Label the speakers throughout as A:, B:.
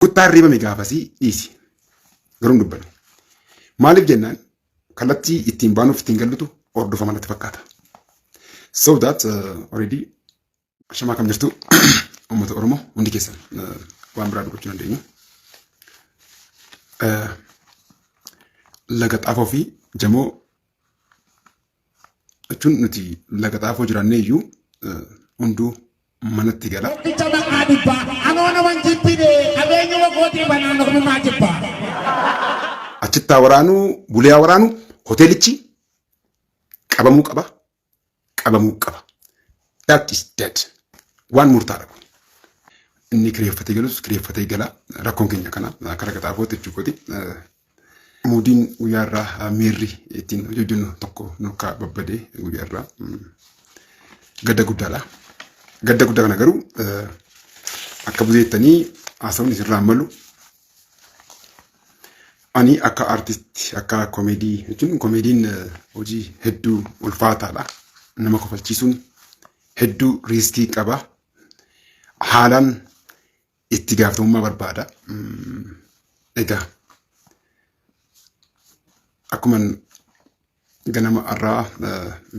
A: Kuttaan reebame gaafasii dhiisi. Garuu hin dubbanne. Maaliif jennaan kallattii ittiin baanuuf ittiin gallutu hordofama natti fakkaata. So that already shamaa kam jirtu uummata Oromoo hundi keessan waan biraa dubbachuu dandeenyu. Laga xaafoo fi jamoo jechuun nuti laga xaafoo jiraannee iyyuu hunduu manatti gala.
B: Tokkicha maqaa dhibbaa anoo naman jibbine qabeenyuma kootii banaan ormumaa jibbaa.
A: Achitti haa waraanu, bulee haa waraanu, hoteelichi qabamuu qaba, qabamuu qaba. That is dead. Waan murtaadha kun. Inni kireeffatee galus kireeffatee gala. Rakkoon keenya kana akka laga xaafootti jechuu kooti. Muudiin guyyaa irraa miirri ittiin hojii hojjennu tokko nurkaa babbadee guyyaa irraa gadda guddaadha. Gadda guddaa kana garuu akka buzeettanii haasawni isinirraa malu. Ani akka aartisti akka komeedii jechuun komeediin hojii hedduu ulfaataadha. Nama kofalchiisuun hedduu riiskii qaba. Haalaan itti gaafatamummaa barbaada. Egaa akkuman ganama har'aa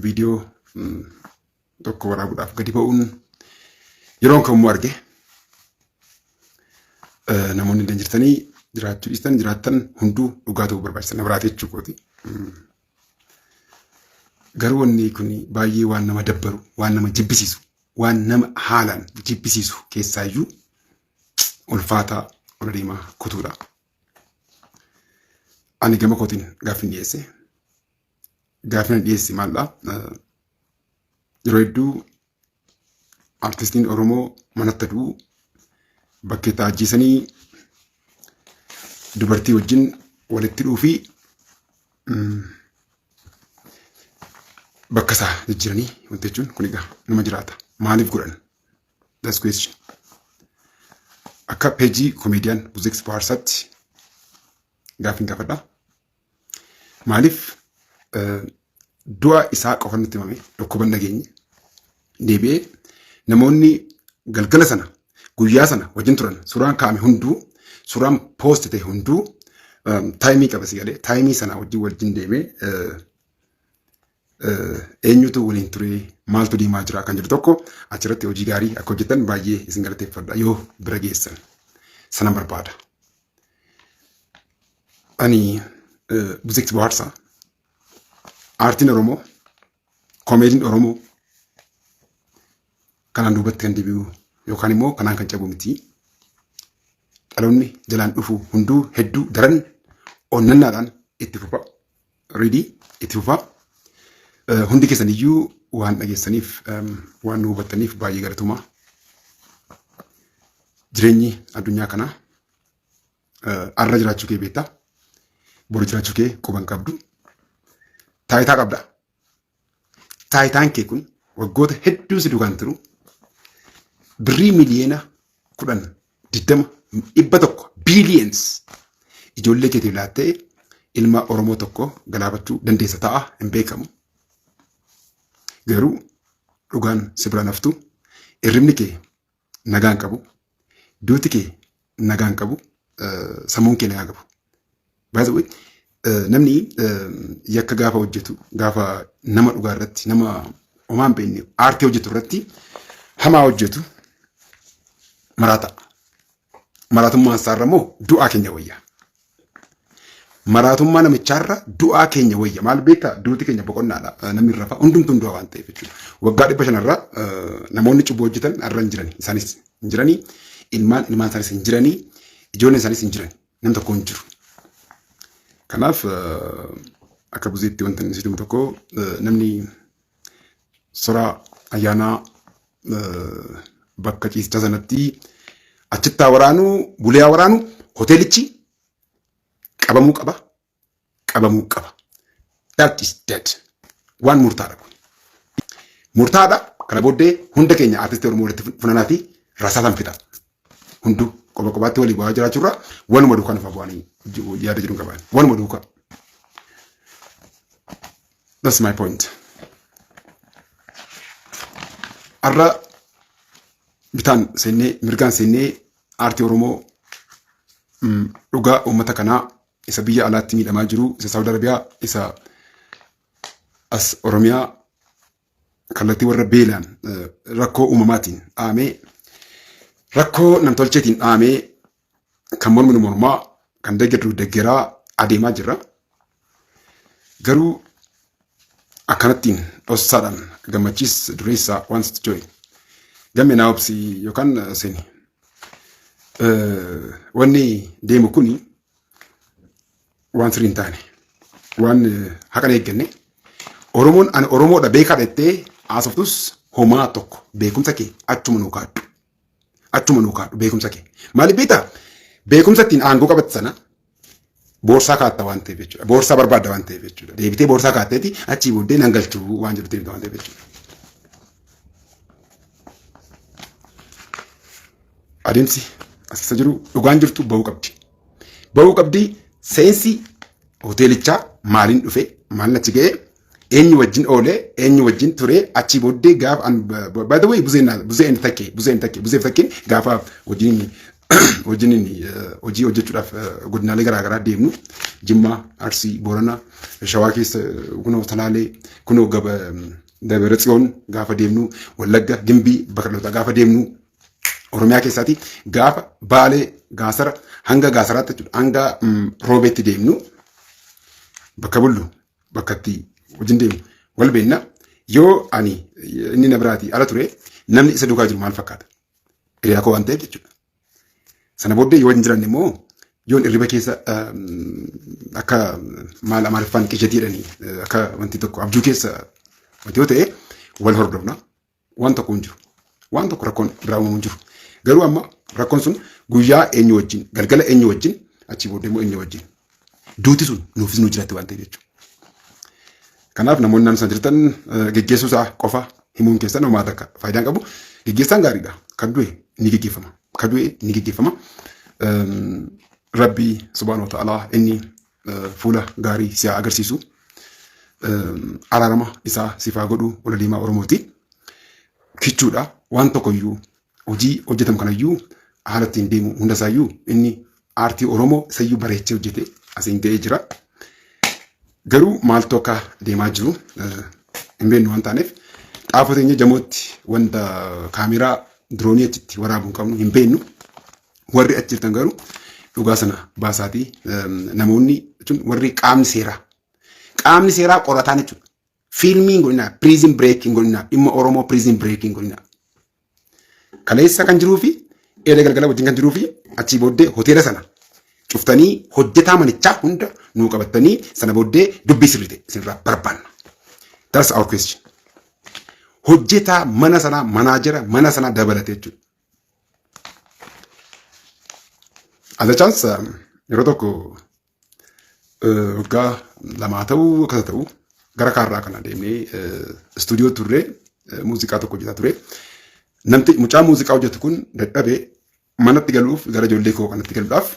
A: viidiyoo tokko waraabuudhaaf gadi ba'uun yeroon kan immoo arge namoonni illee jirtanii jiraachuu dhiistan jiraattan hunduu dhugaa ta'uu barbaachisa na biraati jechuu kooti. Garuu wanni kun baay'ee waan nama dabbaru waan nama jibbisiisu waan nama haalaan jibbisiisu keessaayyuu ulfaataa ol adeemaa kutuudha. Ani gama kootiin gaaffiin dhiyeesse. Gaaffiin ani dhiyeesse maaldha? Yeroo hedduu artistiin Oromoo manatti du'u bakkee taajjisanii dubartii wajjin walitti dhufuu fi bakka isaa jijjiiranii wanti jechuun kun egaa nama jiraata. Maaliif godhan? That's question. Akka peejii komeediyaan Buzeeks Bohaarsaatti gaaffiin gaafadha. Maaliif du'a isaa qofa nutti himame dhukkuba hin dhageenye deebi'ee namoonni galgala sana guyyaa sana wajjin turan suuraan kaa'ame hunduu suuraan poost ta'e hunduu taayimii qaba si galee taayimii sana wajjin wajjin deemee eenyutu waliin ture maaltu deemaa jira kan jedhu tokko achirratti hojii gaarii akka hojjetan baay'ee isin galateeffadha yoo bira geessan sana barbaada. Ani Buzeeks Bohaarsaa aartiin Oromoo koomeediin Oromoo kanaan duubatti kan deebi'u yookaan immoo kanaan kan cabu miti. Dhaloonni jalaan dhufu hunduu hedduu daran onnannaadhaan itti fufa. Ready itti fufa. Hundi keessan iyyuu waan dhageessaniif waan nu hubattaniif baay'ee galatoomaa. Jireenyi addunyaa kanaa arra jiraachuu kee beekta. Boru jiraachuu kee quba hin qabdu. Taayitaa qabda. Taayitaan kee kun waggoota hedduu si duukaan turu. Birrii miliyoona 10, 20, 100 billions ijoollee keetiif laattee ilma Oromoo tokko galaafachuu dandeessa ta'a hin beekamu. Garuu dhugaan si bira naftu hirribni kee nagaan qabu, duuti kee nagaan qabu, sammuun kee nagaa qabu. By the way, namni yakka gaafa hojjetu, gaafa nama dhugaa irratti, nama homaa hin beekne aartii hojjetu irratti hamaa hojjetu maraata. Maraatummaan isaarra immoo du'aa keenya wayya. Maraatummaa namichaarra du'aa keenya wayya. Maal beektaa duuti keenya boqonnaadha. Namni rafa hundumtuu du'a waan ta'eef jechuudha. Waggaa 500rra namoonni cubbuu hojjetan har'a hin jirani. Isaanis hin jiranii. Ilmaan ilmaan isaanis hin jiranii. Ijoolleen isaanis hin jiran. Nam tokko hin jiru. Kanaaf akka buzeetti wanta inni sitti tokko namni soraa ayyaanaa bakka ciisichaa sanatti achitti haa waraanu bulee haa waraanu hoteelichi qabamuu qaba qabamuu qaba. That is dead. Waan murtaadha kun. Murtaadha kana booddee hunda keenya artistii Oromoo walitti funanaa fi rasaasan fixa. Hunduu qoba qobaatti walii bu'aa jiraachuurra waluma duukaa nuuf bu'anii yaada jedhu qaban. Waluma duukaa. That's my point. Har'a bitaan seennee mirgaan seennee aartii Oromoo Dhugaa uummata kanaa isa biyya alaatti miidhamaa jiru, isa Saawud Arabiyaa, isa as Oromiyaa kallattii warra beelaan, rakkoo uumamaatiin dhahamee, rakkoo namtolcheetiin dhahamee, kan morminu mormaa, kan deeggarru deeggaraa adeemaa jirra. Garuu akkanattiin dhossaadhaan Gammachiis Dureessaa wants to join. Gamme, naa obsi yookaan seeni. Wanni deemu kuni waan sirrii hin taane, waan haqa hin eegganne. Oromoon ani Oromoodha beekaadha jettee haasoftus homaa tokko beekumsa kee achuma nuu kaadhu. Achuma nuu kaadhu beekumsa kee. Maaliif beektaa? Beekumsa ittiin aangoo qabatte sana boorsaa kaatta waan ta'eef jechuudha. Boorsaa barbaadda waan ta'eef jechuudha. Deebitee boorsaa kaatteeti achii booddee nan galchuu waan jedhu deemta waan ta'eef jechuudha. Adeemsi as keessa jiru, dhugaan jirtu bahuu qabdi. Bahuu qabdi. Seensi hoteelichaa maaliin dhufe, maaliin achi ga'e, eenyu wajjin oolee, eenyu wajjin ture, achii booddee gaafa an, by the way, buzeen buzeen takke buzeen takke buzeef takkeen gaafa wajjin hojii hojjechuudhaaf godinaalee garaa garaa deemnu, Jimmaa, Arsii, Boorana, Shawaa keessa, kunoo Salaalee, kunoo gaba Dabra Tsiyoon gaafa deemnu, Wallagga, Gimbii, bakka dhalootaa gaafa deemnu, Oromiyaa keessaati gaafa Baalee Gaasara hanga Gaasaraatti jechuudha, hanga Roobeetti deemnu, bakka bullu, bakka itti wajjin deemu wal beenna. Yoo ani inni na biraatii ala ture, namni isa duukaa jiru maal fakkaata? Hiriyaa koo waan ta'eef jechuudha. Sana booddee yoo hin jiranne immoo, yoon irriba keessa akka maal Amaariffaan ቅዠት jedhanii, akka wanti tokko abjuu keessa wanti yoo ta'e, wal hordofna. Waan tokko hin jiru. Waan tokko rakkoon biraa uumamu hin jiru. Garuu amma rakkoon sun guyyaa eenyu wajjin, galgala eenyu wajjin, achii booddee immoo eenyu wajjin. Duuti sun nuufis nu jiraatti waan ta'eef jechuudha. Kanaaf namoonni naannoo sana jirtan geggeessuu isaa qofa himuun keessan homaa takka faayidaan qabu. Geggeessaan gaariidha. Kan du'e ni geggeeffama. Kan du'e ni geggeeffama. Rabbi subhaanahu wa ta'ala inni fuula gaarii si haa agarsiisu. Araarama isaa siif haa godhu, ola deemaa Oromooti. Kichuudha, waan tokkoyyuu hojii hojjetamu kanayyuu haala ittiin deemu hundasaayyuu inni aartii Oromoo isayyuu bareechee hojjete asiin ga'ee jira. Garuu maaltu akka deemaa jiru hin beeknu waan taaneef, xaafoo teenya jamootti wanta kaameraa diroonii achitti waraabuu hin qabnu, hin beeknu. Warri achi jirtan garuu dhugaa sana baasaatii, namoonni jechuun warri qaamni seeraa. Qaamni seeraa qorataan jechuudha. Fiilmii hin godhinaa, Prison Break hin godhinaa, dhimma Oromoo Prison Break hin godhinaa. Kaleessa kan jiruu fi eeda galgala wajjin kan jiruu fi achii booddee hoteela sana cuftanii hojjetaa manichaa hunda nuu qabattanii, sana booddee dubbii sirrii ta'e isinirraa barbaanna. That's our question. Hojjetaa mana sanaa, manaajera mana sanaa dabalatee jechuudha. As a chance, yeroo tokko, waggaa 2 ta'uu akkasa ta'u, gara kaarraa kana deemnee istuudiyoo turre, muuziqaa tokko hojjetaa ture. Namti mucaa muuziqaa hojjetu kun dadhabee manatti galuuf, gara ijoollee koo kanatti galuudhaaf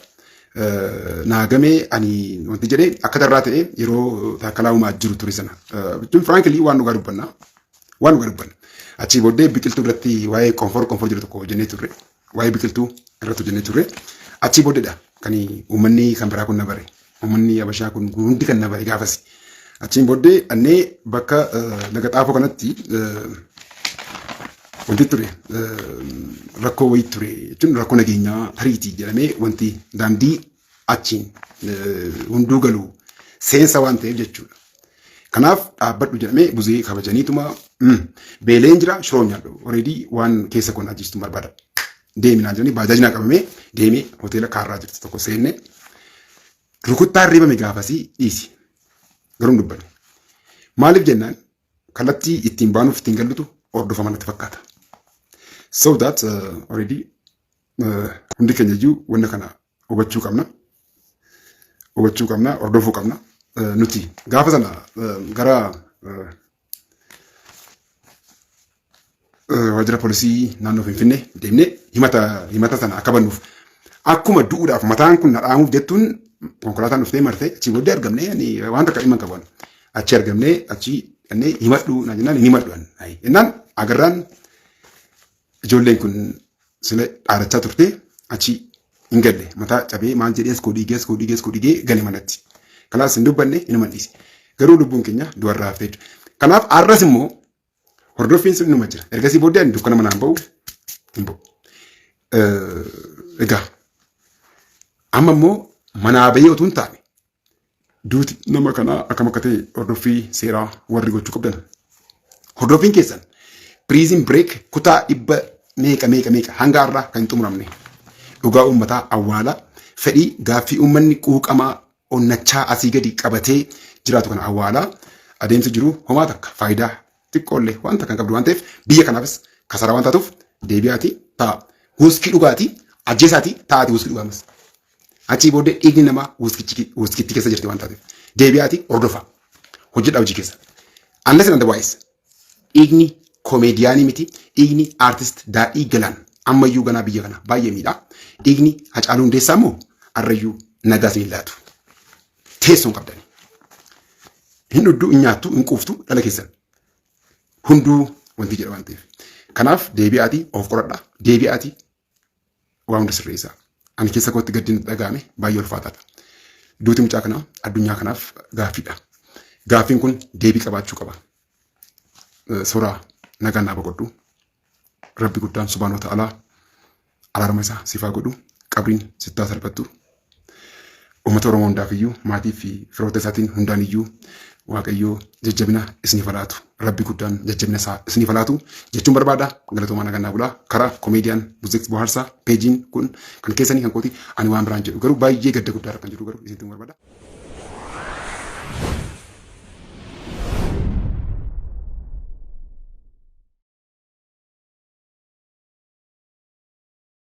A: naagamee, ani wanti jedhee akka carraa ta'e yeroo Taakkalaa Uumaa jiru ture sana. Jechuun frankly waan dhugaa dubbanna. Waan dhugaa dubbanna. Achii booddee biqiltuu irratti waa'ee qonfor qonfor jedhu tokko hojjennee turre. Waa'ee biqiltuu irratti hojjennee turre. Achii booddeedha kan uummanni kan biraa kun na bare. Uummanni Habashaa kun hundi kan na bare gaafas. Achiin booddee annee bakka Laga Xaafoo kanatti wanti ture rakkoo wayii ture, jechuun rakkoo nageenyaa tariitii jedhamee, wanti daandii achiin hunduu galu seensa waan ta'eef jechuudha. Kanaaf dhaabbadhu jedhamee buzee kabajaniituma beeleen jira, shiroo nyaadhu, already waan keessa kun ajjeestu barbaada. Deemi naan jedhanii baajaajii naa qabamee deemee hoteela kaarraa jirtu tokko seenne, rukuttaan reebame gaafasii dhiisi. Garuu hin dubbanne. Maaliif jennaan, kallattii ittiin baanuuf ittiin gallutu hordofama natti fakkaata. So that already hundi keenya iyyuu wanna kana hubachuu qabna. Hubachuu qabna, hordofuu qabna. Nuti gaafa sana gara waajjira poolisii naannoo Finfinnee deemnee himata sana akka bannuuf, akkuma du'uudhaaf mataan kun na dhaamuuf jettuun, konkolaataan dhuftee martee achii booddee argamnee, ani waan takka dhimma hin qabu. Achi argamnee, achi dhannee, himadhu na jennaan, hin himadhu ani. Jennaan agarraan ijoolleen kun sila dhaadachaa turte achi Hin galle mataa cabee maal jedhee as koo dhiigee as koo dhiigee as koo dhiigee gale manatti. Kanaas hin dubbanne inuma dhiise. Garuu lubbuun keenya du'arraa haftee jechuudha. Kanaaf har'as immoo hordoffiin sun inuma jira. Ergasii booddee ani dukkana manaan ba'u hin ba'u. Egaa amma immoo manaa bahee utuu hin taane duuti nama kanaa akkam akka ta'e hordoffii seeraa warri gochuu qabdan. Hordoffiin keessan Prison Break kutaa dhibba meeqa meeqa meeqa hanga har'aa kan hin xumuramne. Dhugaa uummataa awwaala fedhii gaaffii uummanni quuqamaa onnachaa asii gadi qabatee jiraatu kana awwaalaa adeemsi jiru homaa takka faayidaa xiqqoollee waan takka hin qabdu waan ta'eef biyya kanaafis kasaraa waan taatuuf deebi'aatii ta'a. Wuskii dhugaatii ajjeesaatii taa'aatii wuskii dhugaamas. Achii booddee dhiigni namaa wuskiitti keessa jirti waan taateef deebi'aatii hordofaa. Hojjedhaa hojii keessa. Unless and otherwise dhiigni koomeediyaanii miti dhiigni aartist Daadhii Galaan ammayyuu ganaa biyya kana baay'ee miidha. Dhiigni Hacaaluu Hundeessaa immoo arrayyuu nagaa isin hin laatu. Teessoon qabdani. Hin dhudduu, hin nyaattu, hin quuftu dhala keessan. Hunduu wanti jedha waan ta'eef. Kanaaf deebi'aatii of qoradhaa. Deebi'aatii waa hunda sirreessaa. Ani keessa kootti gaddi natti dhaga'ame baay'ee ulfaataadha. Duuti mucaa kanaa addunyaa kanaaf gaaffiidha. Gaaffiin kun deebii qabaachuu qaba. Suuraa nagaan naa boqodhu. Rabbi guddaan subhaanahu wa ta'aalaa araarama isaa siif haa godhu. Qabriin sittaa salphattu. Uummata Oromoo hundaaf iyyuu maatii fi firoota isaatiin hundaan iyyuu Waaqayyoo jajjabina isiniif haa laatu. Rabbi guddaan jajjabina isaa isiniif haa laatu jechuun barbaada. Galatoomaa nagaan naa bulaa. Karaa komeediyaan Buzeeks Bohaarsaa peejiin kun kan keessanii kan kooti ani waan biraan jedhu garuu baay'ee gadda guddaa irra kan jiru garuu isinitti barbaada.